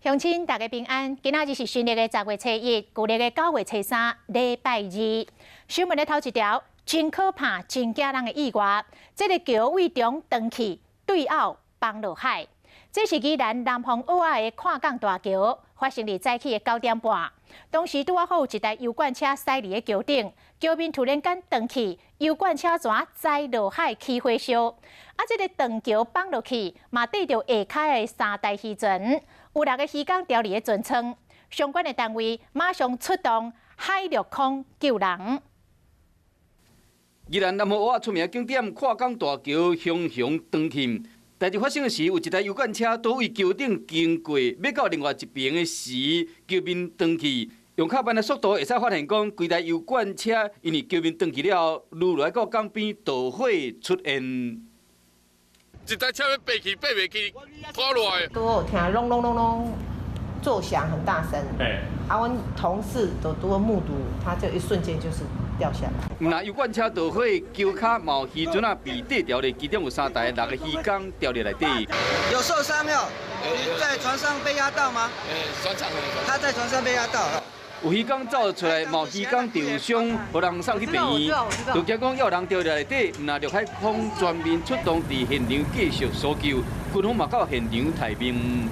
鄉親大家平安，今仔日是新曆的10月初1，舊曆的9月初3，禮拜二。新聞的頭一條，真可怕、真驚人的意外，這个橋位中斷去，對嗷崩落海。這是宜蘭南方澳仔的跨港大橋，發生佇早起的9點半。當時拄仔好有一台油罐車駛佇咧橋頂，橋面突然間斷去，油罐車怎栽落海起火燒。啊，這个斷橋崩落去，嘛綴著下跤的三台漁船，有六个漁工牢佇咧船艙。相關的單位馬上出動海陸空救人。宜蘭南方澳仔出名景點跨港大橋雄雄斷去。代誌發生的時，有一台油罐車拄位橋頂經過，欲到另外一邊的時，橋面斷去，用較慢的速度會使發現講，規台油罐車因為橋面斷去了後，愈來到江邊導火出煙。一台車欲爬去，爬袂去，拖落來。都有聽隆隆隆隆作響很大聲。啊，阮同事都拄目睹，他就一瞬間就是掉下來。毋但油罐車導火，橋跤嘛有漁船仔被綴牢咧，其中有三台六个漁工牢佇內底。有受傷沒有？在船上被壓到嗎？船上。他在船上被壓到。有漁工走出來，嘛有漁工受傷，予人送去病院。就驚講有人牢佇內底，毋但陸海空全面出動，佇現場繼續搜救，軍方嘛到現場待命。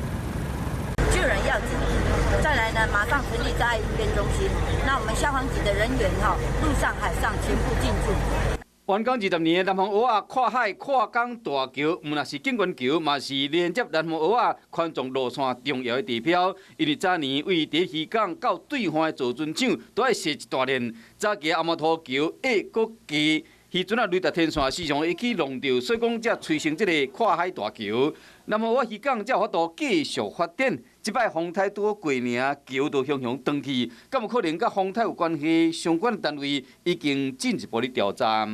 救人要緊，再來呢，馬上成立災害應變中心。那我們消防局的人員哈，陸上、海上全部進駐。完工20年的南方澳仔跨海跨港大橋，毋但是景觀橋，嘛是連接南方澳仔環狀路線重要的地標。因為早年位佇漁港到對岸的造船廠，都愛設一大鏈。早期阿摩托橋下閣低，漁船仔雷達天線時常會去弄著，所以講才催生這个跨海大橋。南方澳仔漁港才有法度繼續發展。這擺風颱拄好過爾，橋就雄雄斷去，敢有可能佮風颱有關係？相關單位已經進一步咧調查。